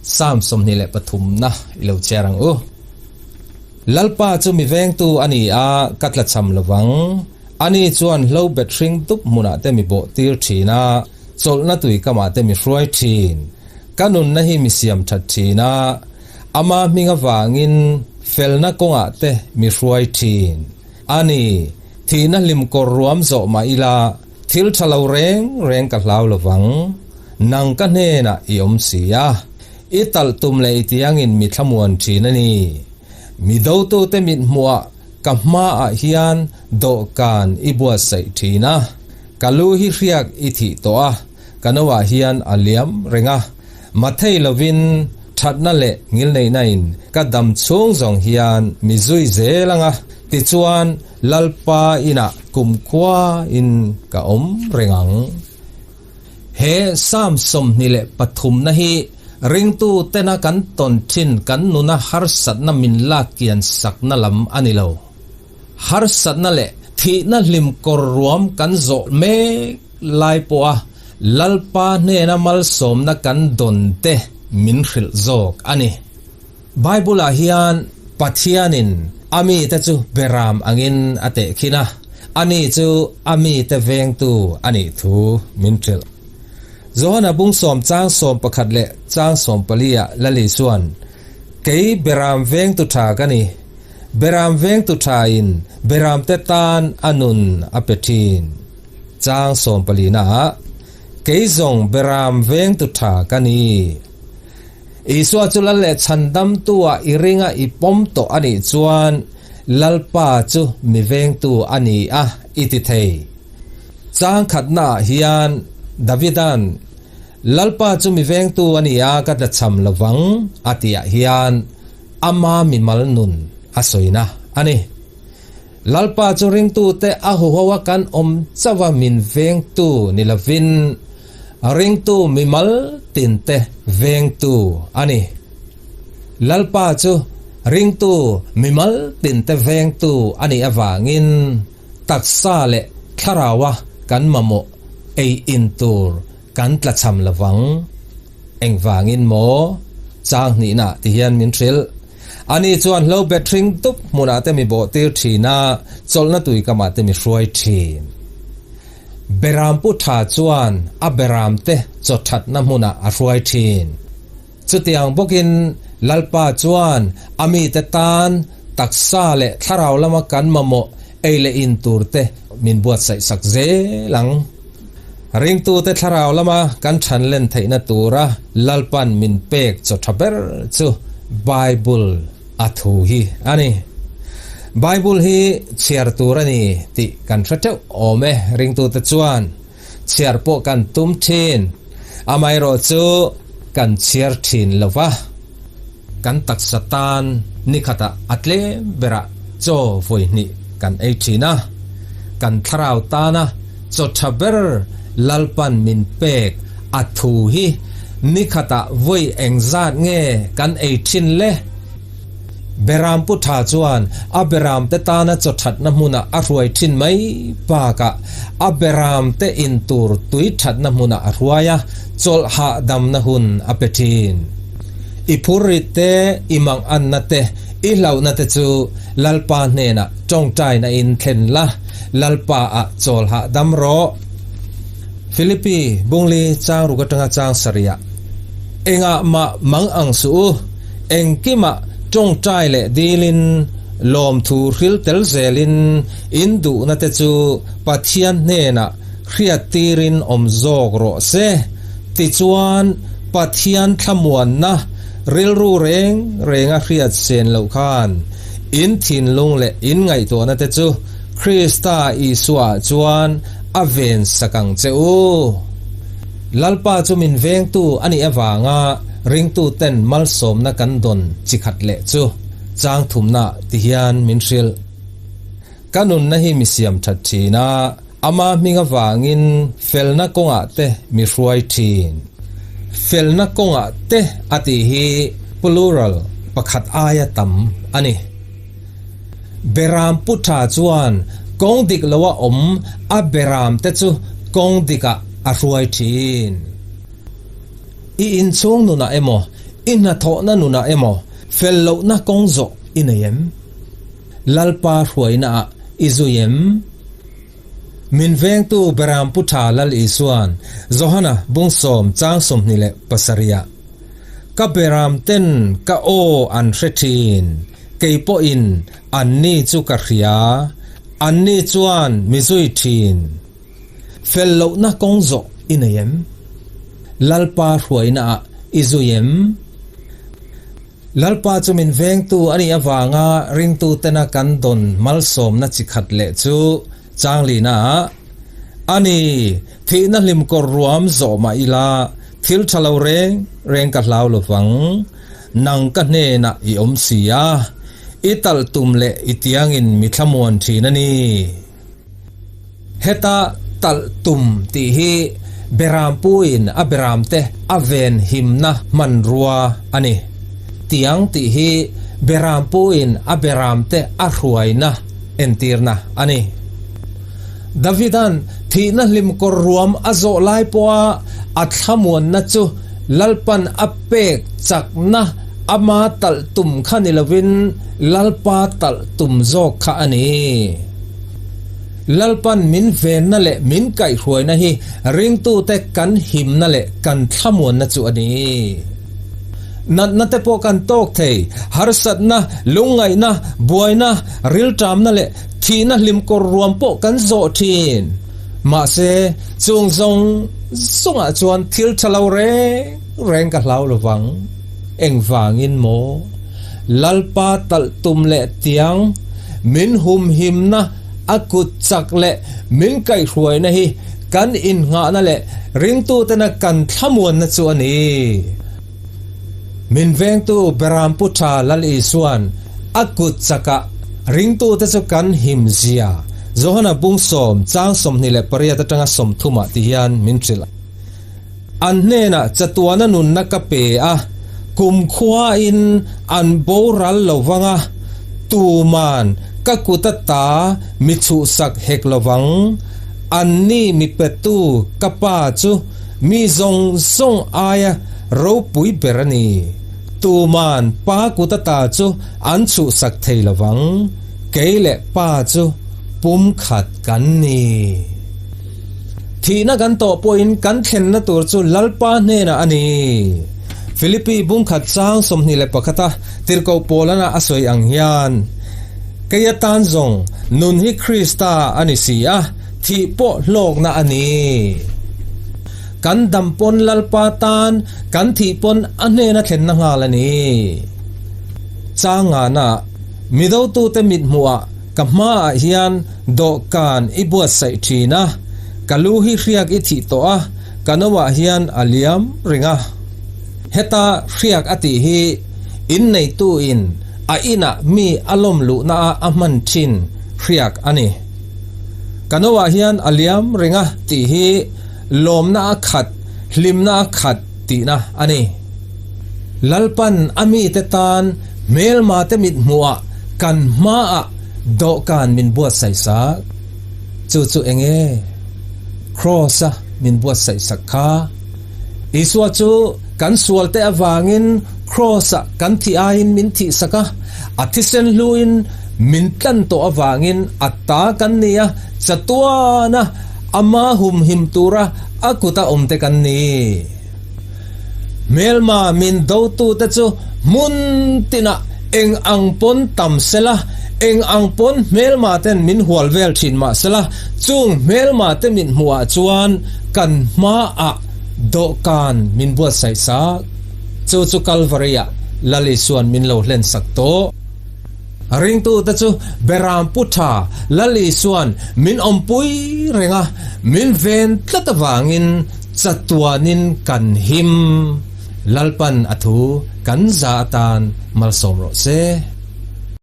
Psalm 23 na i lo chhiar ang u. Lalpa chu mi vengtu a ni a, ka tlachham lovang. Ani chuan hlo bet hring dup hmunah te mi bawh tir thin a, chawlhna tui kamah te mi hruai thin. Ka nunna hi mi siam that thin a, ama hming avangin felna kawngah te mi hruai thin. A ni, thihna hlim kawr ruam zawh mah ila, thil tha lo reng reng ka hlau lovang. Nang ka hnenah i awm si a, i talh tum leh i tiangin mi thlamuan thin a ni. Mi dotute mithmuhah ka hmaah hian dawhkan i buatsaih thin a, ka lu hi hriak i thih tawh a, ka noah hian a liam reng a, mathei lovin thatna leh ngilneihnain ka dam chhung zawng hian mi zui zel ang a, tichuan Lalpa inah kumkhua in ka awm reng ang. He Psalm 23 na hi ringtu tena kan tawn thin kan nuna harsatna min lak kian sakna lam a ni lo. Harsatna leh thihna hlim kawr ruam kan zawh mek lai pawha Lalpa hnena malsawmna kan dawn te min hrilh zawk a ni. Bible-ah hian Pathianin a mite chu beram angin a tehkhin a, ani chu a mite vengtu a nih thu min hrilh. Johana bung sawm chang sawm pakhat leh chang sawm pali-ah Lali chuan, Kei beram vengtu tha ka ni. Beram vengtu thain beramte tan a nun a pe thin. Chang sawm palinaah, Kei zawng beram vengtu tha ka ni. Isua chu lal leh chhandamtu-ah i ringa i pawm tawh a nih chuan Lalpa chu mi vengtu a ni a, i ti thei. Chang khatnaah hian Davida'n, Lalpa chu mi vengtu a ni a, ka tlachham lovang, a tihah hian ama mimal nun a sawina a ni. Lalpa chu ringtute a huho a kan awm chauh a min vengtu ni lovin ringtu mimal tinte vengtu a ni. Lalpa chu ringtu mimal tinte vengtu a nih avangin taksa leh thlaraua kan mamawh ei in tur kan tlachham lovang. Engvangin maw? Chang hnihna ti hian min hrilh. Ani chuan hlo bet hring dup hmunah te mi bawh tir thin a, chawlhna tui kamah te mi hruai thin. Beram pu tha chuan a beram te chaw thatna hmunah a hruai thin. Chutiang bawkin Lalpa chuan a mite tan taksa leh thlarau lama kan mamawh ei leh in tur te min buatsaih sak zel ang. Ringtute thlarau lama kan than len theihna tura Lalpan min pek chaw tha ber chu Bible a thu hi a ni. Bible hi chhiar tur a ni tih kan hre teuh awm e. Ringtute chuan chhiar pawh kan tum thin, amaherawh chu kan chhiar thin lo va. Kan taksa tan nikhatah a tlem berah chaw vawi hnih kan ei thin a, kan thlarau tana chaw tha ber Lalpan min pek a thu hi nikhatah vawi engzat nge kan ei thin le? Beram pu tha chuan a beram te tana chaw thatna hmunah a hruai thin mai bakah a beram te in tur tui thatna hmunah a hruai a, chawlh hahdamna hun a pe thin. I phurrit te, i manganna te, i hlauhna te chu Lalpa hnenah tawngtaina in thlen la, Lalpa ah chawl hahdam rawh. Philippi Bungli chang ruk atanga chang sarih ah engah mah mang ang suh u, engkimah tawngtai leh dilin, lawmthu hril tel zelin in duhna te chu Pathian hnenah hriat tirin awm zawk rawh se. Tichuan, Pathian thlamuanna rilru reng renga hriat sen loh khan in thinlung leh in ngaihtuahna te chu Krista Isuaah chuan a ven sak ang che u. Lalpa chu min vengtu a nih avanga ringtuten malsawmna kan dawn chi khat leh chu chang thumna ti hian min hrilh. Ka nunna hi mi siam that thin a. Ama hming avangin felna kawngah te mi hruai thin. Felna kawngah te a tih hi plural pakhat aia tam a ni. Beram pu tha chuan kawng dik loa awm a beram te chu kawng dikah a hruai thin. I inchhung nunah emaw, I hnathawhna nunah emaw fel lohna kawng zawh i nei em? Lalpa hruainaah i zui em? Min vengtu Beram Pu Tha Lal Isuan Johana bungsawm chang 27 ah, Ka Beram ten ka aw an hre thin, kei pawhin anni chu ka hria, anni chuan mi zui thin. Fel lohna kawng zawh i nei em? Lalpa hruainaah i zui em? Lalpa chu min vengtu a nih avanga ringtutena kan dawn malsawmna chi khat leh chu changlinaah a ni. Thihna hlimkawr ruam zawh mah ila thil tha lo reng reng ka hlau lovang. Nang ka hnenah i awm si a, i talh tum leh i tiangin mi thlamuan thin a ni. Heta talh tum tih hi Berampuiin a beramte a ven himna hmanrua a ni. Tiang tih hi Berampuiin a beramte a hruaina entirna a ni. Davida'n thihna hlimkawr ruam a zawh lai pawha a thlamuanna chu Lalpan a pek chakna ama talh tum kha ni lovin Lalpa talh tum zawk kha a ni. Lalpan min venna leh min kaihhruaina hi ringtute kan himna leh kan thlamuanna chu a ni. Natna te pawh kan tawk thei, harsatna, lungngaihna, buaina, rilṭamna leh thihna hlimkawr ruam pawh kan zawh ṭhin. Mahse, chung zawng zawngah chuan thil ṭha lo reng reng ka hlau lovang. Engvangin maw? Lalpa talh tum leh tiang, min humhimna a kut chak leh min kaihhruaina hi kan innghahna leh ringtutena kan thlamuanna chu a ni. Min vengtu Berampu Tha Lal Isua'n a kut chakah ringtute chu kan him zia Johana bung sawm chang 28 atanga 30 ah ti hian min hrilh. An hnenah chatuana nunna ka pe a, kumkhuain an boral lo vang a, tuman ka kut ata mi chhuhsak hek lo vang. Anni mi petu ka Pa chu mi zawng zawng aia ropui ber a ni. Tuman Pa kut ata chu an chhuhsak thei lo vang, kei leh Pa chu pumkhat kan ni. Thihna kan tawh pawhin kan thlenna tur chu Lalpa hnenah a ni. Philippi bungkhat chang 21 a tirhkoh Paulana a sawi ang hian, Kei atan zawng nun hi Krista a ni si a, thih pawh hlawkna a ni. Kan dam pawn Lalpa tan kan thih pawn a hnena thlenna nghal a ni. Chang ngana midotute mithmuhah Ka hmaah hian dawhkan i buatsaih thin a, ka lu hi hriak i thih tawh a, ka noah hian a liam ring a. Heta hriak a tih hi inneituin a inah mi a lawm luhnaah a hman thin hriak a ni. Ka noah hian a liam ring a tih hi lawmna a khat, hlimna a khat tihna a ni. Lalpan a mite tan hmelmate mithmuhah kan hmaah dawhkan min buatsaih sak. Chu chu eng nge? Kraws-a min buatsaih sak kha. Isua chu kan sualte avangin kraws-ah kan thih aiin min thih sak a, a thisen hluin min tlan tawh avangin a ta kan ni a, chatuana ama humhim tura a kuta awmte kan ni. Hmelma min dotute chu hmun tinah eng ang pawn tam sela, eng ang pawn hmelma ten min hual vel thin mah sela, chung hmelma te min hmuhah chuan kan hmaah dawhkan min buatsaih sak. Chu chu Kalvari-ah Lal Isua'n min lo hlen sak tawh. Ringtute chu Beram Pu Tha Lal Isua'n min awmpui reng a, min ven tlat avangin chatuanin kan him. Lalpan a thu kan za atan malsawm rawh se.